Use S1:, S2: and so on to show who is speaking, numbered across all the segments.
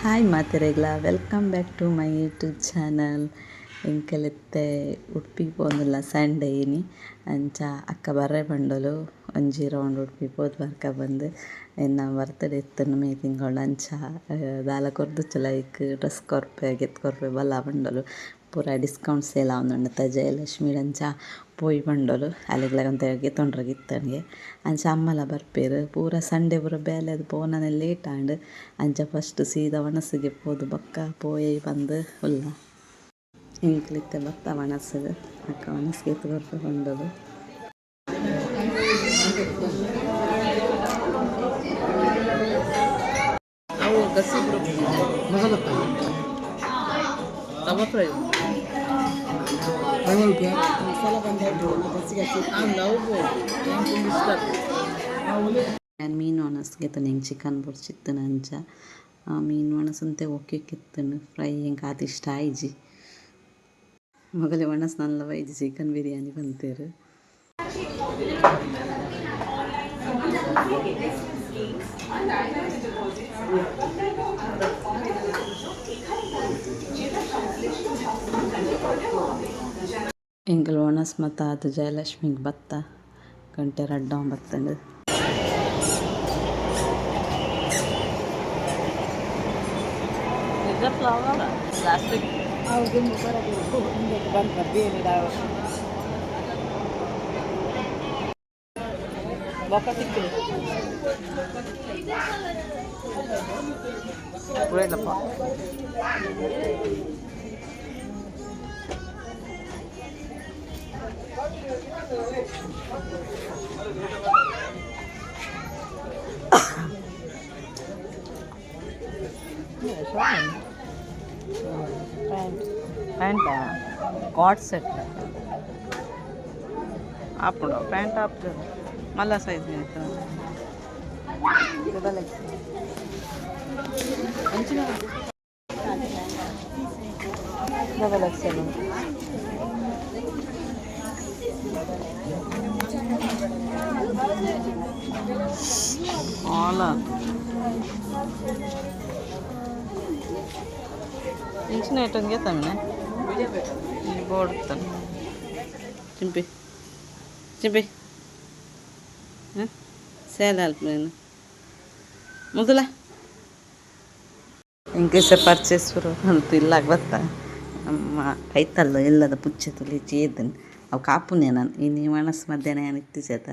S1: Hi ಮಾತೆರೆಗ್ಲ, welcome back to my YouTube channel. ಎಂಕಲೆತ್ತೆ ಉಡುಪಿ ಪೋಂದುಲ್ಲ ಸಂಡೆ ಇನಿ. ಅಂಚ ಅಕ್ಕ ಬರ್ರೆ ಪಂಡೊಲು, ಒಂಜಿ ರೌಂಡ್ ಉಡುಪಿ ಪೋದು ಬರ್ಕ ಬಂದು. ಎನ್ನ ಬರ್ತ್ಡೇ ಇತ್ತುಂಡು ಮೇ ತಿಂಗಳು. ಅಂಚ ದಾಲ ಕೊರ್ದುಚ್ಚ ಲೈಕ್ ಡ್ರೆಸ್ ಕೊರ್ಪೆ, ಗೆತ್ ಕೊರ್ಪೆ ಬಲ್ಲ ಪಂಡೊಲು. ಪೂರ ಡಿಸ್ಕೌಂಟ್ ಸೇಲ್ ಆವೊಂದುಂಡು ಜಯಲಕ್ಷ್ಮಿ. ಅಂಚ ಪೋಯಿ ಪಂಡೊಲು. ಅಲೆಗ್ಲ ಒಂತೆ ಗೆತೊಂಡ್ರಗ್ ಇತ್ತಂಗೆ. ಅಂಚ ಅಮ್ಮಲ ಬರ್ಪೆರ್. ಪೂರ ಸಂಡೆ ಪೂರ ಬೇಲೆದ್ ಪೋನನೆ ಲೇಟ್ ಆಂಡ್. ಅಂಚ ಫಸ್ಟ್ ಸೀದಾ ವನಸ್‌ಗೆ ಪೋದು ಬೊಕ್ಕ ಪೋಯೆ ಪಂದ್ ಉಲ್ಲ. ಎಂಕ್ಲು ಇತ್ತೆ ಬತ್ತ ವನಸ್‌ಗ್. ಅಕ್ಕ ವನಸ್‌ಗೆ ಗೆತ್ ಕೊರ್ಪೆ ಪಂಡೊಲು.
S2: ಅವು ಗಸಿ.
S3: ಮಸಾಲ.
S2: ತವ ಫ್ರೈ.
S3: ಫ್ರೈ ಮಲ್ಪೆ.
S2: ನಾವು ಇಷ್ಟ.
S1: ಯಾನ್ ಮೀನ್ ಒಣಸ್ ಗೆತೊಂಡೆ. ಎಂಕ್ ಚಿಕನ್ ಬೊರ್ಚಿತ್ತುಂಡು. ಅಂಚ ಮೀನ್ ಒಣಸ್ ಒಂತೆ ಓಕೆ ಇತ್ತುಂಡು. ಫ್ರೈ ಎಂಕ್ ಆತ್ ಇಷ್ಟ ಆಯಿಜಿ. ಮೊಗಲೆ ಒಣಸ್ ನಲ್ಲ ಬೈಜಿ, ಚಿಕನ್ ಬಿರಿಯಾನಿ ಪಂತೆರ್. ಎಂಕುಲು ಒಣಸ್ ಮತ ಆದ್ ಜಯಲಕ್ಷ್ಮಿಗ್ ಬತ್ತ. ಗಂಟೆ ರಡ್ಡ್ ಬತ್ತುಂಡು.
S2: ನಿಜ ಫ್ಲವರ್ ಪ್ಲಾಸ್ಟಿಕ್. ಬೊಕ್ಕ ತಿಕ್ಕುದು ಪೂರೈಲಪ್ಪ. ಪ್ಯಾಂಟ್ ಪ್ಯಾಂಟಾ ಕಾರ್ಡ್ ಸೆಟ್ ಆಪುಂಡು. ಪ್ಯಾಂಟ್ ಆಪುಜ, ಮಲ್ಲ ಸೈಜ್. Double X. ಅಂಚಿನ ಡಬಲ್ ಎಕ್ಸ್. ಆಲ ಇಂಚಿನ ಐಟಮ್ ಗೆತ್ತಮಿನೆ ಬೋರ್ಡ್. ಚಿಂಪಿ ಚಿಂಪಿ ಹಾಂ ಸೇಲ್ ಅಲ್ಪನೇನು ಮೊದಲ.
S1: ಎಂಕೇಸ ಪರ್ಚೇಸ್ ಪೂರ ಮಲ್ತ್ ಇಲ್ಲಾಗ ಬತ್ತ. ನಮ್ಮ ಕೈತಲ್ ಇಲ್ಲದ ಪುಚ್ಚೆ ತುಲಿ ಚೇದನ್ ಅವು ಕಾಪುನೆ. ನಾನು ಇನಿ ಒಣಸ್ ಮಧ್ಯಾಹ್ನ ಯಾನ್ ಇತ್ತಿಜೆತ.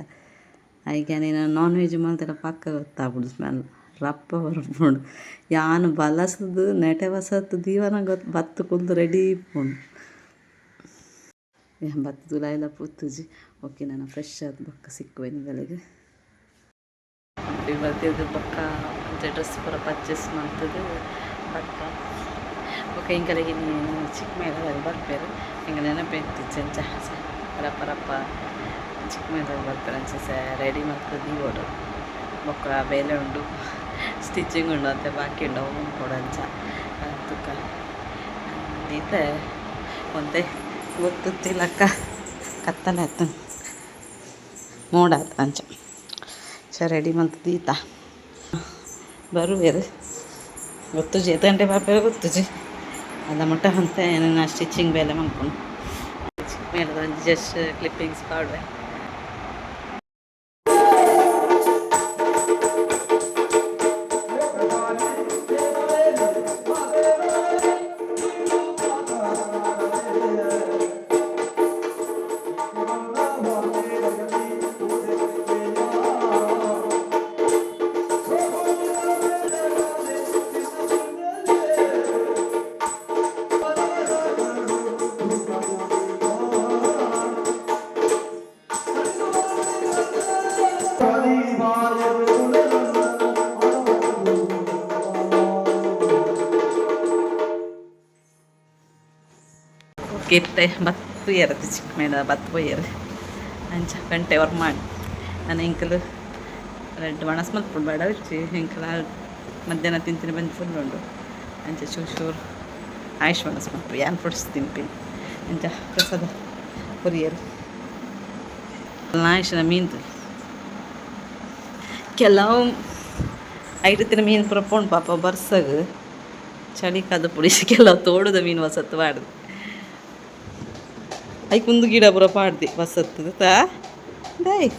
S1: ಐಕ್ ಯಾನ್ ನಾನ್ ವೆಜ್ ಮಲ್ತೆಡ ಪಕ್ಕ ಗೊತ್ತಾಪುಂಡು. ಸ್ಮೆಲ್ ರಪ್ಪ ಬರ್ಪುಂಡು. ಯಾನ್ ಬಲಸುದು ನೆಟೆ ವಸತ್ ದೀವನ ಗೊತ್ತು ಬತ್ತ್ ಕುಲ್ದು ರೆಡಿ ಇಪ್ಪುಂಡು. ಯಾನ್ ಬತ್ತ್ ಉಲಾಯಿಲ ಪೊತುಜಿ. ಓಕೆ, ನಾನು ಫ್ರೆಶ್ ಆದ್ ಬೊಕ್ಕ ಸಿಕ್ಕುವೆ ನಿಗಲೆಗ್. ಬತ್ತಿದ್ದು ಬೊಕ್ಕ ಒಂತೆ ಡ್ರೆಸ್ ಪೂರ ಪರ್ಚೇಸ್ ಮಲ್ತುದು ಬತ್ತ. ಬೊಕ್ಕ ಎಂಕಲೆಗ್ ಇನಿ ಚಿಕ್ಕ ಮೇಳದಾಗ ಬರ್ಪೆರ್. ಎಂಕ್ ನೆನಪು ಇತ್ತಿಜ್ಜಿ. ಅಂಚ ರಪ್ಪ ರಪ್ಪ ಚಿಕ್ಕ ಮೇಳದಾಗ ಬರ್ಪೆರ್. ಅಂಚ ರೆಡಿ ಮಲ್ತ್ ದೀವೊಡು. ಬೊಕ್ಕ ಬೇಲೆ ಉಂಡು, ಸ್ಟಿಚಿಂಗ್ ಉಂಡು, ಅಂತೆ ಬಾಕಿ ಉಂಡು, ಅವು ಮಲ್ಪೊಡು. ಅಂಚ ತುಕ ಇತ್ತೆ ಒಂತೆ ಗೊತ್ತುತ್ತಿಲಕ್ಕ ಕತ್ತಲೆ ಆತುಂಡು, ಮೋಡ ಆತು. ಅಂಚ ಚ ರೆಡಿ ಮಲ್ತ್ ದೀತ. ಬರುವೆರ್ ಗೊತ್ತುಜಿ, ಏತ್ ಗಂಟೆ ಬರ್ಪೆರ್ ಗೊತ್ತುಜಿ. ಅದ ಮುಟ್ಟ ಅಂತೆ ನಾ ಸ್ಟಿಚಿಂಗ್ ಬೇಲೆ ಮಲ್ಪುನು. ಚಿಕ್ಕ ಮೇಳದ ಒಂಜಿ ಜಸ್ಟ್ ಕ್ಲಿಪ್ಪಿಂಗ್ಸ್ ಪಾಡುವೆ. ಇತ್ತೆ ಬತ್ತು ಏರದು ಚಿಕ್ಕ ಮೇಡ ಬತ್ತು ಪೋಯೆರ್. ಅಂಚ ಗಂಟೆ ವರ್ಕ್ ಮಾಡಿ ನಾನು ಎಂಕಲು ರಡ್ಡ್ ಒಣಸ್ ಮಲ್ಪುಂಡು ಬೇಡ ಇಜ್ಜಿ. ಎಂಕಲ ಮಧ್ಯಾಹ್ನ ತಿಂತಿನ ಬಂದು ಫುಲ್ ಉಂಡು. ಅಂಚ ಚೂರು ಚೂರು ಆಯುಷ್ ಒಣಸ್ ಮಲ್ಪು, ಯಾನ್ ಫ್ರೂಟ್ಸ್ ತಿನ್ಪಿನಿ. ಅಂಚ ಪ್ರಸಾದ ಕೊರಿಯರ್. ಆಯುಷನ ಮೀನ್ ಕೆಲವು ಐಟತ್ತಿನ ಮೀನು ಪೂರ ಪೋಂಡು ಪಾಪ ಬರ್ಸಗ್.
S2: ಚಳಿ ಕದ ಪುಡಿಸಿ ಕೆಲವು ತೋಡುದ ಮೀನು ವಸತ್ತು ಪಾಡ್ದು ಐಕ್ ಒಂದು ಗಿಡ ಪೂರ ಪಾಡ್ದೆ ವಸತ್ತು ತಾ ದಾಯ್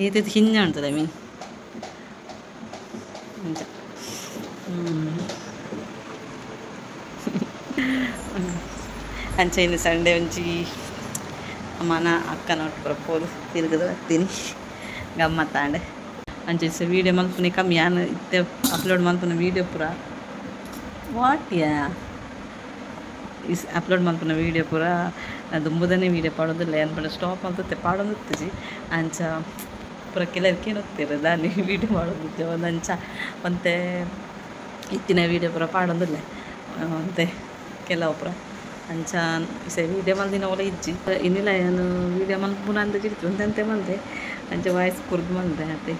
S2: ಏತೈತೆ ಹಿಂಜ ಉಂಟದ ಮೀನು ಅಂಚ. ಅಂಚ ಇನ್ನು ಸಂಡೆ ಒಂಜಿ ಅಮ್ಮನ ಅಕ್ಕನ ಒಟ್ಟು ಪೋದು ತಿರುಗದು ಬರ್ತೀನಿ ಗಮ್ಮತ್ತಾಂಡೆ. ಅಂಚ ವೀಡಿಯೋ ಮಲ್ಪುನೆ ಕಮ್ಮಿ ಯಾನ್ ಇತ್ತೆ ಅಪ್ಲೋಡ್ ಮಲ್ಪುನ ವೀಡಿಯೋ ಪೂರ what yeah is upload ಮಲ್ಪುನ ವೀಡಿಯೋ ಪೂರ ದುಂಬುದನೇ ವೀಡಿಯೋ ಪಾಡೋದಿಲ್ಲ ಏನು ಪಂಡ ಸ್ಟಾಪ್ ಮಲ್ತತ್ತೆ ಪಾಡೊಂದಿತ್ತಿಜಿ. ಅಂಚ ಪೂರ ಕೆಲವ್ರು ಕೇನೊತ್ತೆರ್ ದಾನಿ ವೀಡಿಯೋ ಮಾಡೋದಿತ್ತೆ ಒಂದು ಅಂಚ ಒಂತೆ ಇತ್ತಿನ ವೀಡಿಯೋ ಪೂರ ಪಾಡೊಂದಿಲ್ಲ ಒಂತೆ ಕೆಲವು ಪೂರ. ಅಂಚ ಇಸೆ ವೀಡಿಯೋ ಮಲ್ದಿನ ಓಲ ಇಜ್ಜಿ ಇನ್ನಿಲ್ಲ ಏನು ವೀಡಿಯೋ ಮಲ್ಪುನ ಅಂದಾಜು ಇತ್ತು ಒಂದಂತೆ ಮಲ್ದೆ. ಅಂಚ ವಾಯ್ಸ್ ಕೊರ್ದು ಮಲ್ದೆ ಆತೆ.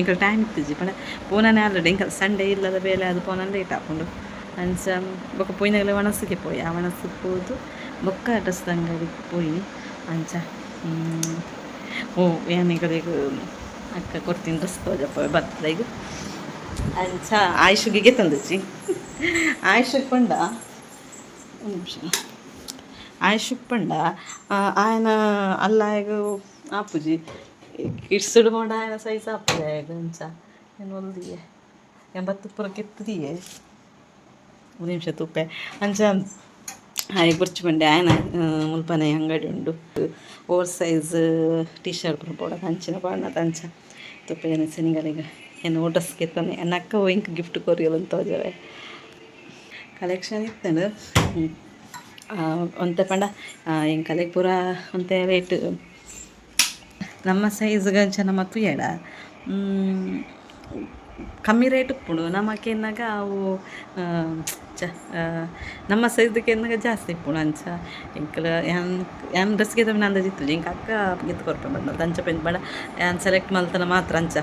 S2: ಎಂಕಲ್ ಟೈಮ್ ಇತ್ತಿಜಿ ಪಂಡ ಪೋನನೇ ಆಲ್ರೆಡಿ ಎಂಕಲ್ ಸಂಡೇ ಇಲ್ಲದ ಬೇಲೆ ಅದು ಪೋನ ಲೇಟ್ ಆಪುಂಡು. ಅಂಚ ಬೊಕ್ಕ ಪೋಯಿನಾಗಲೇ ಒಣಸಿಗೆ ಪೋಯಿ ಆ ಒಣಸಿಗೆ ಪೋದು ಬೊಕ್ಕ ಡ್ರೆಸ್ ಅಂಗಡಿಗೆ ಪೋಯಿ. ಅಂಚ ಓ ಏನು ಎಂಕಲೆಗ್ ಅಕ್ಕ ಕೊರ್ತಿನ ಡ್ರೆಸ್ ತೋಜಪ್ಪ ಬರ್ತದೆ. ಅಂಚ ಆಯುಷಿಗೆ ತಂದಚ್ಚಿ ಆಯುಷಿಗೆ ಪಂಡ ಒಂದು ನಿಮಿಷ ಆಯುಷಿಗೆ ಪಂಡ ಆಯನ ಅಲ್ಲಾಯಗ ಆಪುಜಿ ಕಿಡ್ಸ್ಡ್ ಪಂಡ ಆಯನ ಸೈಜ್ ಆಪುಜಿ ಆಯಗ್. ಅಂಚ ಏನು ಒಲ್ದಿಯೆ 80 ಪೂರ ಕೆತ್ತದಿಯೆ. ಒಂದು ನಿಮಿಷ ತೂಪೆ. ಅಂಚ ಆಯಗ್ ಬೊರ್ಚಿ ಪಂಡೆ ಆಯನ ಮುಲ್ಪನೆ ಅಂಗಡಿ ಉಂಡು ಓವರ್ ಸೈಜ್ ಟಿ ಶರ್ಟ್ ಪೂರ ಬೋಡಾದ್ ಅಂಚಿನ ಪಾಡ್ನದ. ಅಂಚ ತೂಪೆ ಏನು ಸೆನಿಗಲಿಗ ಏನು ಡ್ರೆಸ್ ಗೆತ್ತೊಂದೆ ಎನ್ನ ಅಕ್ಕ ಎಂಕ್ ಗಿಫ್ಟ್ ಕೊರಿಯಲ್ ತೋಜವೆ ಕಲೆಕ್ಷನ್ ಇತ್ತಂಡು. ಒಂತೆ ಪಂಡ ಎಂಕಲೆಗ್ ಪೂರ ಒಂತೆ ರೇಟ್ ನಮ್ಮ ಸೈಜ್ಗ್ ಅಂಚ ನಮ ತೂಯಡ ಕಮ್ಮಿ ರೇಟ್ ಉಪ್ಪುಂಡು. ನಮಕ್ ಅವು ಚ ನಮ್ಮ ಸೈಜ್ದಕ್ಕೆ ಎನ್ನಗ ಜಾಸ್ತಿ ಇಪ್ಪುಂಡು. ಅಂಚ ಎಂಕಲ್ ಯಾನ್ ಯಾನ್ ಡ್ರೆಸ್ ಗೆತೊಂಬಿನ ಅಂದಾಜು ಇತ್ತುಜಿ. ಎಂಕ್ ಅಕ್ಕ ಗೆತ್ತ್ ಕೊರ್ಪೆ ಪಂಡ ಅಂಚ ಪಂಡ ಪಂಡ ಯಾನ್ ಸೆಲೆಕ್ಟ್ ಮಲ್ತನ ಮಾತ್ರ. ಅಂಚ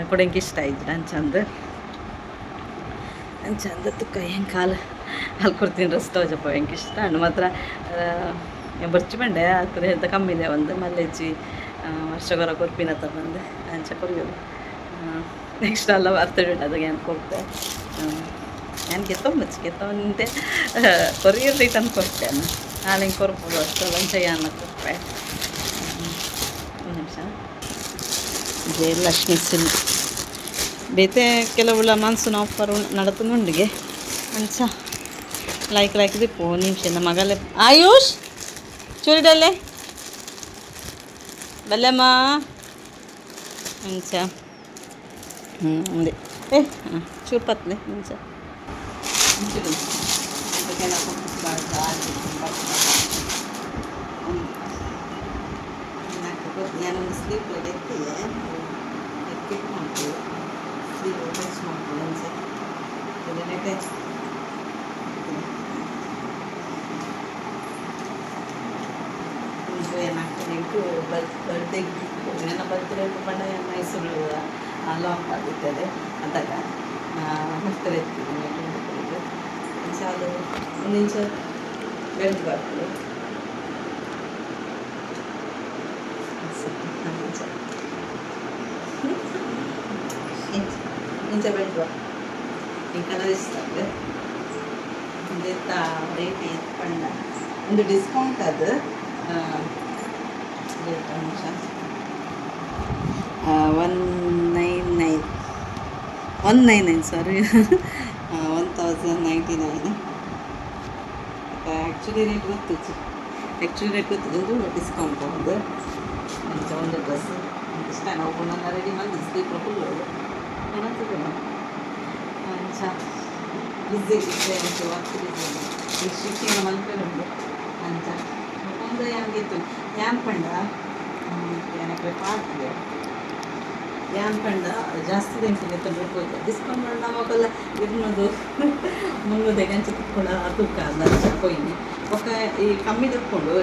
S2: ಕುಡ ಎಂಕ್ ಇಷ್ಟ ಆಯ್ತು ಅಂಚ ಅಂದ್. ಅಂಚ ಅಂದ್ ತುಕ್ಕ ಎಂಕ್ ಆಲ್ ಆಲ್ ಕೊರ್ತಿನ ಡ್ರೆಸ್ ತೋಜಪ್ಪ ಎಂಕ್ ಇಷ್ಟ ಆಂಡ್ ಮಾತ್ರ. ಬೊರ್ಚಿ ಪಂಡೆ ಅತ್ರೆ ಎಂತ ಕಮ್ಮಿ ಇದೆ ಒಂದು ಮಲ್ಲೆಜ್ಜಿ ವರ್ಷಗೊರ ಕೊರ್ಪಿನತ ಪಂದ್. ಅಂಚ ಕೊರಿಯೊಡು ನೆಕ್ಸ್ಟ್ ಅಲ್ಲ ಬರ್ತಡೆ ಉಂಟು ಅದಕ್ಕೆ ಯಾನ್ ಕೊರ್ಪೆ. ಯಾನ್ ಗೆತ್ತೊಂಬಚ್ಚಿ ಗೆತ್ತೊಂದೆ ಕೊರಿಯರ್ ರಿಟರ್ನ್ ಕೊರ್ಪೆ ಆಲ್ ಎಂಕ್ ಕೊರ್ಪುಡು ಅಷ್ಟು ಅಂಚ ಯಾನ್ ಕೊರ್ಪೆ. ಒಂದು ನಿಮಿಷ. ಜಯಲಕ್ಷ್ಮಿ ಸಿಲ್ಕ್ ಬೇತೆ ಕೆಲವುಲ ಮಾನ್ಸೂನ್ ಆಫರ್ ನಡತೊಂದುಂಡುಗೆ. ಅಂಚ ಲೈಕ್ ಲೈಕ್ ದಿಪ್ಪು. ಒಂದು ನಿಮಿಷ ಮಗಲೆ ಆಯುಷ್ ಚೂರಿಡಲ್ಲೆ ಬಲ್ಲಮ್ಮ. ಅಂಚ ಉಂದೆ ಏ ಹಾಂ ಚೂರು ಪತ್ಲೆ ಅಂಚ. ಯಾನೊಂದು ಸ್ಲೀವ್ ಎತ್ತಿದೆ ಕಿಟ್ ಮಾಡ್ತೀವಿ ಸ್ಲೀವ್ ಟಚ್ ಮಾಡ್ತೀವಿ. ಅಂಚ ನೆಟ್ಟೆ ಏನಾಗ್ತದೆ ಎಂಕ್ ಬರ್ತ್ಡೇ ನನ್ನ ಬರ್ತ್ಡೇ ಪಂಡ ಮೈಸೂರು ಲಾಕ್ ಆಗಿರ್ತದೆ ಅದಾಗ ಬರ್ತಾರೆ ಅಂಚ ಅದು ಒಂದು ಇಂಚ ಬೆಲ್ಟ್ ಬರ್ತದೆ ಅಂಚ ಇಂಚ ಬೆಲ್ಟ್ ಈ ಕಲರ್ ಇಷ್ಟ ಆಗ್ತದೆ. ಇಂದೆತ್ತ ರೇಟ್ ಏತ್ ಪಂಡ ಒಂದು ಡಿಸ್ಕೌಂಟ್ ಅದು ರೇಟ್ ನಿಮಿಷ 199 199, sorry, 1099. Actually rate ಗೊತ್ತಿತ್ತು, ಆ್ಯಕ್ಚುಲಿ ರೇಟ್ ಗೊತ್ತಿತ್ತು. ಒಂದು ಡಿಸ್ಕೌಂಟ್ ಒಂದು ಅಂಚ ಒಂದು ಡ್ರೆಸ್ ಇಷ್ಟ ನಾವು ನನ್ನ ರೆಡಿ ಮಾಡಿ ಸ್ಲೀಪ್ ಫುಲ್ ಅಂಚ ಬ್ಯುಸಿ ಇತ್ತೆ ವರ್ಕ್ ಬ್ಯುಸಿ ಈ ಸ್ಟಿಚಿಂಗ್ ಮಲ್ಪೆರೆ ಉಂಡು. ಅಂಚ ಒಂದು ಯಾನ್ಗಿತ್ತು ಯಾನ್ ಪಂಡ ಯಾನಕ್ಕೆ ಪಾಡ್ತಿದೆ ಯಾನ್ ಪಂಡ ಜಾಸ್ತಿ ಗೆತ್ತೊಂದು ಪೋಯ್ತು ಡಿಸ್ಕೌಂಟ್ ಮಾಡಿ ನಮಗೆಲ್ಲ ಇರ್ನದು ಮುನ್ನೂರು ಅಂಚ ತಿಕ್ಕೊಂಡ ತೂಕ ಅಂಚ ಪೋಯಿನಿ. ಬೊಕ್ಕ ಈ ಕಮ್ಮಿ ತಕ್ಕೊಂಡು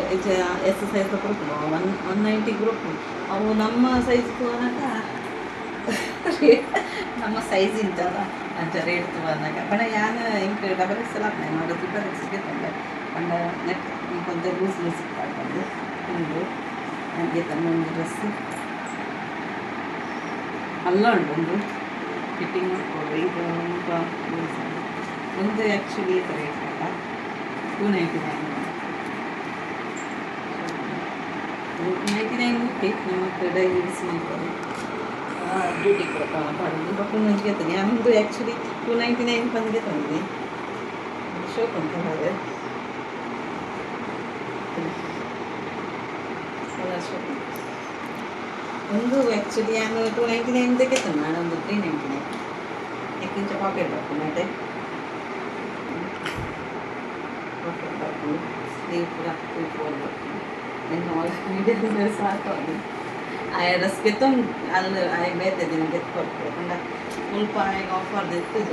S2: ಎಸ್ ಸೈಜ್ ಕೊಡ್ಕೊಂಡು 1 190 ಕೊಡ್ಕೊಂಡು ಅವು ನಮ್ಮ ಸೈಜ್ ತಗೋನಾಗ ನಮ್ಮ ಸೈಜ್ ಇಂಚದ ಅಂಚ ರೇಟ್ ತಗೋನಾಗ ಪಂಡ ಯಾನ್ ಎಂಕ್ ಡಬಲ್ ಎಕ್ಸ್ ಎಲ್ ಆಪುಂಡು ಯಾನ್ ಟ್ರಿಪಲ್ ಎಕ್ಸ್ ಗೆತ್ತೊಂಡೆ ಪಂಡ ನೆಟ್ ಒಂತೆ ಲೂಸ್ ಲೂಸ್ ಇತ್ತು ಉಂಡು. ಯಾನ್ ಗೆತ್ತೊಂಡು ಒಂದು ಡ್ರೆಸ್ ಅಲ್ಲ ಉಂಟು ಒಂದು ಫಿಟ್ಟಿಂಗ್ ಮಾಡ್ಕೊಡು ಇದು ಲೂಸ್. ಒಂದು ಆ್ಯಕ್ಚುಲಿ ರೇಟ್ ಅಲ್ಲ, 299. 299. ಓಕೆ, ನಮ್ಮ ಡೈಲಿ ಯೂಸ್ ಮಾಡ್ಬೋದು, ಡ್ಯೂಟಿ ಕೂಡ ಪಾಡೋದು. ಬಟ್ ಒಂದೊಂದು ಗೆತ್ತನೆ ಒಂದು ಆ್ಯಕ್ಚುಲಿ 299 ಬಂದಿಗೆ ತಂದಿನಿ. ಶೋಕ್ ಅಂತ ಕಲರ್ ಶೋಕ್. ಒಂದು ಆ್ಯಕ್ಚುಲಿ ನಾನು 299 ಗೆತ್ತನೆ, ನಾನು ಒಂದು 399. ಇಂಚ ಪಾಕೆಟ್ ಬರ್ಪುಂಡು, ಅಟೆ ಪಾಕೆಟ್ ಬರ್ಪುಂಡು. ಸ್ಲೀವ್ ಪೂರ 3/4 ಬರ್ಪುಂಡು. ಎಂಕ್ ವೀಡಿಯೋ ಸಾಕು. ಆಯ ಡ್ರೆಸ್ ಗೆತ್ತೊಂದು ಅಲ್ಲಿ ಆಯ ಬೇತೆ ದಿನ ಗೆತ್ತು ಕೊಡ್ತಾರೆ ಪಂಡ ಮುಲ್ಪ ಆಯಗ್ ಆಫರ್ ದೆತ್ತುಜ.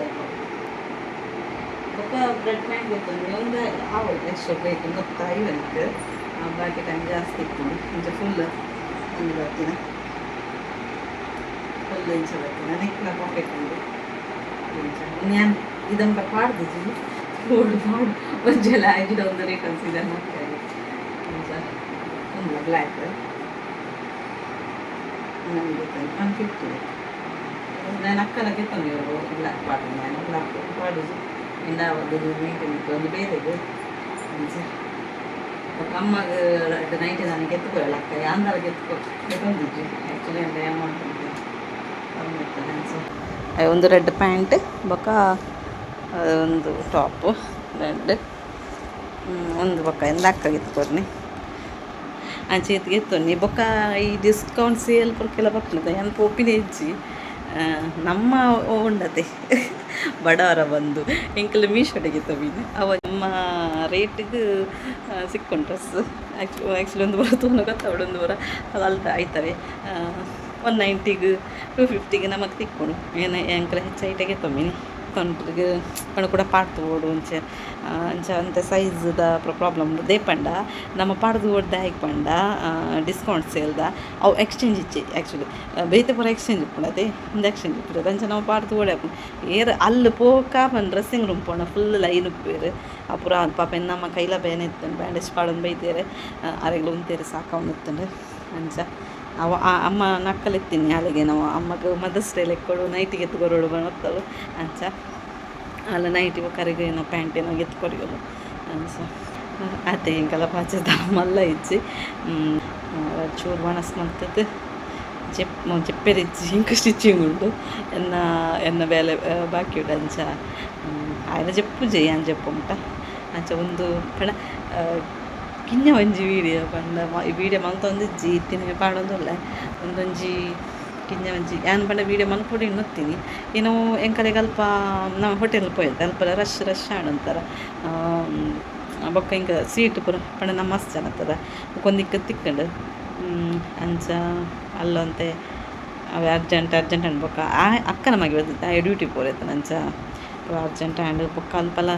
S2: ಬೊಕ್ಕ ಬ್ರೆಡ್ ಪ್ಯಾಂಟ್ ಗೆತ್ತೊಂದು. ಒಂದು ಆವು ಎಕ್ಸ್ಟ್ರಾ ಬೇಕು 150ಕ್ಕೆ, ಬಾಕಿ ಟೈಮ್ ಜಾಸ್ತಿ ಇತ್ತು. ಇಂಚ ಫುಲ್ ಒಂದು ಬರ್ತಿನ, ಫುಲ್ ಇಂಚ ಬರ್ತಿನ. ನೆಕ್ನ ಪಾಕೆಟ್ ಉಂಡು ಇಂಚ. ನಾನು ಇದಂತ ಪಾಡ್ದಿಜಿ ಓಡು ಪಾಡು ಒಂಜೆಲ್ಲ ಆಯ್ಜಿಡ ಒಂದು ರೇಟ್ ಅನ್ಸಿದೆ ಮಾಡ್ತಾರೆ. ಇಂಚ ಒಂದು ಬ್ಲ್ಯಾಕ್ ನನಗೆ 150. ನಾನು ಅಕ್ಕನ ಗೆತ್ತೊಂದು ಬ್ಲ್ಯಾಕ್ ಪಾಡು, ನಾನು ಬ್ಲ್ಯಾಕ್ ಪಾಡುದು ಇಂದ ಒಂದು ನೈಟ್ ಒಂದು ಬೇರೆಗೆ. ಅಂಚ ಅಮ್ಮಗ ನೈಟ್ ನಾನು ಗೆತ್ತುಕೊರಲ್ಲ ಅಕ್ಕ ಯಾಂದಾಲ ಗೆತ್ತುಕೊ ಗೆತ್ತೊಂದಿಜ್ಜಿ ಆ್ಯಕ್ಚುಲಿ. ಅಂದ್ರೆ ಅಮೌಂಟ್ ಉಂಟು. ಒಂದು ರೆಡ್ ಪ್ಯಾಂಟ್, ಬೊಕ್ಕ ಒಂದು ಟಾಪು ರೆಡ್, ಒಂದು ಬೊಕ್ಕ ಎಂದ ಅಕ್ಕ ಗೆತ್ತುಕೊರ್ನಿ ಅಂಚೆ ಗೆತ್ತೊನ್ನಿ. ಬೊಕ್ಕ ಈ ಡಿಸ್ಕೌಂಟ್ ಸೇಲ್ ಪೂರ ಬರ್ಪುಂಡು, ಯಾನ್ ಪೋಪಿನ ಇಜ್ಜಿ. ನಮ್ಮ ಉಂಡತೆ ಬಡವರ ಬಂದು ಎಂಕಲ್ ಮೀಶೋಡೆ ಗೆತ್ತೊಬಿನಿ, ಅವ ನಮ್ಮ ರೇಟಿಗೆ ಸಿಕ್ಕುಂಡು ಡ್ರೆಸ್. ಆ್ಯಕ್ಚುಲಿ ಒಂದು ಬರ ತೂನ ಗೊತ್ತಾವಡು, ಒಂದು ಬರ ಅದು ಅಲ್ತ ಆಯ್ತವೆ. 190ಗೆ, 250ಗೆ ನಮಗೆ ತಿಕ್ಕುಂಡು. ಏನು ಎಂಕಲ್ ಹೆಚ್ಚು ಐಟಗೆ ತೊಂಬಿನಿ ತೊಂಟ್ರಿಗೆ ಪಂಡ ಕೂಡ ಪಾಡ್ದು ಬೋಡು. ಅಂಚೆ ಅಂಚ ಅಂತೆ ಸೈಜ್ದ ಪ್ರಾಬ್ಲಮ್ ಉಂಡು. ದೇಪಂಡ ನಮ್ಮ ಪಾಡ್ದು ಬೋಡು ದಾಯೆಗ್ ಪಂಡ ಡಿಸ್ಕೌಂಟ್ ಸೇಲ್ದ ಅವು ಎಕ್ಸ್ಚೇಂಜ್ ಇಜ್ಜಿ. ಆ್ಯಕ್ಚುಲಿ ಬೇತೆ ಪೂರ ಎಕ್ಸ್ಚೇಂಜ್ ಉಪ್ಪುಂಡು, ಅದೇ ಉಂದು ಎಕ್ಸ್ಚೇಂಜ್ ಇಪ್ಪುಜಿ. ಅಂಚ ನಾವು ಪಾಡ್ದು ಬೋಡೆ ಆಪುಂಡು. ಏರ್ ಅಲ್ಲಿ ಪೋಕ ಪಂದ್ ಡ್ರೆಸ್ಸಿಂಗ್ ರೂಮ್ ಪೋಂಡ ಫುಲ್ ಲೈನ್ ಉಪ್ಪುವೆರ್. ಆ ಪೂರ ಪಾಪ ನಮ್ಮ ಕೈಲ ಬೇನೆ ಇತ್ತುಂಡು, ಬ್ಯಾಂಡೇಜ್ ಪಾಡೊಂದು ಬೈದೆರ್. ಅರೆಗ್ಲ ಉಂತೇರು ಸಾಕಾವೊಂದು ಇತ್ತುಂಡು. ಅಂಚ ಅವ ಅಮ್ಮ ನಕ್ಕಲೆತ್ತೀನಿ ಅಲ್ಲಿಗೆ. ನಾವು ಅಮ್ಮಗ್ ಮದರ್ಸ್ ಡೇ ಲೆಕ್ಕೊಡು ನೈಟಿಗೆ ಎತ್ತು ಕೊರೊಡು ಬತ್ತಲು. ಅಂಚ ಅಲ್ಲ ನೈಟಿ ಬೊಕ್ಕ ಏನೋ ಪ್ಯಾಂಟ್ ಏನೋ ಗೆತ್ತು ಕೊರಿಯೋಲು. ಅಂಚ ಆತೆ ಎಂಕಲ ಪಾಚದ ಮಲ್ಲ ಇಜ್ಜಿ. ಚೂರು ಒಣಸ್ ಮಲ್ತದ್ದು ಜೆಪ್ ಜೆಪ್ಪೆರಿಜ್ಜಿ. ಇಂಕ ಸ್ಟಿಚಿಂಗ್ ಉಂಡು, ಎನ್ನ ಎನ್ನ ಬೇಲೆ ಬಾಕಿ ಉಂಡು. ಅಂಚ ಆಯ್ನ ಜೆಪ್ಪುಜೆ ಯಾನ್ ಜೆಪ್ಪು ಮುಟ. ಅಂಚ ಒಂದು ಪಂಡ ಕಿನ್ನ ಒಂಜಿ ವೀಡಿಯೋ ಪಂಡ ಈ ವೀಡಿಯೋ ಮಲ್ತೊಂದಿಜ್ಜಿ, ಇತ್ತಿನ ಪಾಡೊಂದುಲ್ಲೆ. ಒಂದೊಂಜಿ ಕಿನ್ನ ಒಂಜಿ ಯಾನ್ ಪಂಡ ವೀಡಿಯೋ ಮಲ್ಪೊಡು ಇನ್ನೊತ್ತೀನಿ ಏನೋ. ಎಂಕಲೆಗ್ ಅಲ್ಪ ನಮ್ಮ ಹೋಟೆಲ್ ಪೋಯೆರ್, ಅಲ್ಪ ರಶ್ ರಶ್ ಆಂಡ್ ಒಂಥರ. ಬೊಕ್ಕ ಎಂಕ್ ಸೀಟ್ ಪೂರ ಪಂಡ ನಮ್ಮ ಮಸ್ತ್ ಜನ ಇತ್ತದ, ಬೊಕ ತಿಕ್ಕುಂಡು. ಅಂಚ ಅಲ್ಲೊಂತೆ ಅವೆ ಅರ್ಜೆಂಟ್ ಅರ್ಜೆಂಟ್ ಆಂಡ್. ಬೊಕ್ಕ ಆ ಅಕ್ಕನ ಮಗೆ ಬತ್ತಿತ್ತ, ಆಯೆ ಡ್ಯೂಟಿ ಪೋರೆತ್ತನ. ಅಂಚ ಅರ್ಜೆಂಟ್ ಆಂಡ್. ಬೊಕ್ಕ ಅಲ್ಪಲ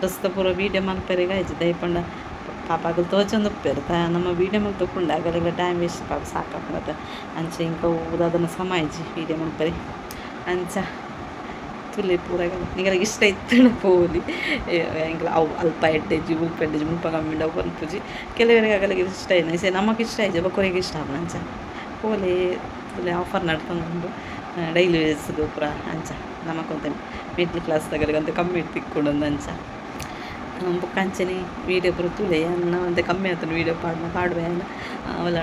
S2: ಡ್ರೆಸ್ದ ಪೂರ ವೀಡಿಯೋ ಮಲ್ಪೆರೆಗ್ ಆಯ್ಜಿ. ದಾಯೆ ಪಂಡ ಪಾಪ ಅಕುಲು ತೋಜೊಂದು ಉಪ್ಪೆರ್. ನಮ್ಮ ವೀಡಿಯೋ ಮಲ್ತೊಕುಂಡ ಅಗಲೆಗ್ಲ ಟೈಮ್ ವೇಸ್ಟ್ ಪಾಪ, ಸಾಕಾಪುಂಡತ. ಅಂಚ ಎಂಕ್ ಅವು ದಾದನ ಸಮ ಇಜ್ಜಿ ವೀಡಿಯೋ ಮಲ್ಪೆರೆ. ಅಂಚ ತೂಲೆ ಪೂರ ನಿಗಲೆಗ್ ಇಷ್ಟ ಇತ್ತುಂಡ ಪೋಲಿ. ಎಂಕ್ಲ ಅವು ಅಲ್ಪ ಎಡ್ಡೆಜ್ಜಿ, ಮುಲ್ಪ ಎಡ್ಡೆಜ್ಜಿ, ಮುಲ್ಪ ಕಮ್ಮಿ ಉಂಡು ಅವು ಪನ್ಪುಜಿ. ಕೆಲವೆರೆಗ್ ಅಗಲೆಗ್ ಇಷ್ಟ ಆಯಿನ ನಮಕ್ ಇಷ್ಟ ಆಯ್ಜಿ, ಬೊಕೊರಿಗ್ ಇಷ್ಟ ಆಪುಂಡು. ಅಂಚ ಪೋಲೆ, ತೂಲೆ. ಆಫರ್ ನಡ್ತೊಂದುಂಡು ಡೈಲಿ ಯೂಸ್ಗ್ ಪೂರ. ಅಂಚ ನಮಕ್ ಒಂತೆ ಮಿಡ್ಲ್ ಕ್ಲಾಸ್ ದಗಲೆಗ್ ಒಂತೆ ಕಮ್ಮಿ ತಿಕ್ಕುಂಡು ಅಂಚ. ಬೊಕ್ಕ ಅಂಚನೆ ವೀಡಿಯೋ ಪೂರ ತೂಲೆ. ಯಾನ್ ಒಂತೆ ಕಮ್ಮಿ ಆತುಂಡು ವೀಡಿಯೋ ಪಾಡ್ನ ಪಾಡುವೆ ಯಾನ್. ಅವುಲ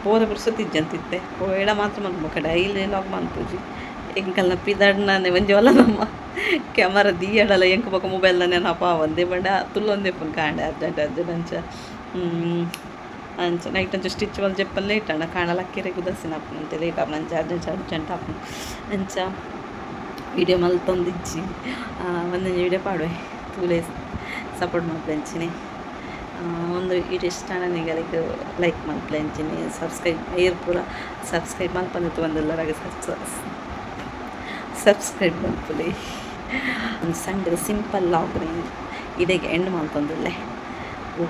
S2: ಪೋರೆ ಪುರ್ಸೊತ್ತು ಇಜ್ಜಂತ ಇತ್ತೆ ಪೋಯೆಡ ಮಾತ್ರ ಮಲ್ಪು. ಬೊಕ್ಕ ಡೈಲಿ ಲಾಗ್ ಮನ್ಪುಜಿ. ಎಂಕಲ್ನ ಪಿದಡ್ನನೆ ಒಂಜಿ ಒಲ್ಲ ನಮ್ಮ ಕ್ಯಾಮರಾ ದೀಯಡಲ ಎಂಕ್ ಬೊಕ ಮೊಬೈಲ್ ನೆನಪ ಆವಂದೆ ಪಂಡ ತುಲ್ಲೊಂದೆ ಉಪ್ಪುಂಡು ಕಾಂಡೆ ಅರ್ಜೆಂಟ್ ಅರ್ಜೆಂಟ್. ಅಂಚ ಅಂಚ ನೈಟ್ ಅಂಚ ಸ್ಟಿಚ್ ಮಲ್ತ್ ಜೆಪ್ಪಲ್ ಲೇಟ್ ಆಂಡ ಕಾಂಡೆ ಲಕ್ಕೆರೆಗ್ ಉದಾಸೀನ ಆಪುಂಡು ಅಂತೆ, ಲೇಟ್ ಆಪುಂಡು. ಅಂಚ ಅರ್ಜೆಂಟ್ ಅರ್ಜೆಂಟ್ ಆಪುಂಡು. ಅಂಚ ವೀಡಿಯೋ ಮಲ್ತೊಂದಿಜ್ಜಿ. ಒಂದೊಂಜಿ ವೀಡಿಯೋ ಪಾಡುವೆ, ತೂಲೆ, ಸಪೋರ್ಟ್ ಮಲ್ಪುಲೆ. ಅಂಚನೆ ಒಂದು ವೀಡಿಯೋ ಇಷ್ಟ ಆಂಡ ನಿಗಲೆಗ್ ಲೈಕ್ ಮಲ್ಪುಲೆ. ಅಂಚನೆ ಸಬ್ಸ್ಕ್ರೈಬ್ ಏರ್ ಪೂರ ಸಬ್ಸ್ಕ್ರೈಬ್ ಮಲ್ಪಂದೆ ತೂವೊಂದುಲ್ಲೆರ್, ಸಬ್ಸ್ಕ್ರೈಬ್ ಮಲ್ಪುಲೆ. ಒಂದು ಸಣ್ಣ ಸಿಂಪಲ್ ಲಾಗ್ ಇಡೆಗ್ ಎಂಡ್ ಮಲ್ತೊಂದುಲ್ಲೆ. ಓ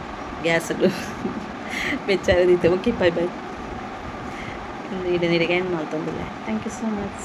S2: ಗ್ಯಾಸ್ ಬೆಚ್ಚಾರ. Okay, bye bye. ಇಡೆ ಇಡೆಗ್ ಎಂಡ್ ಮಲ್ತೊಂದುಲ್ಲೆ. Thank you so much.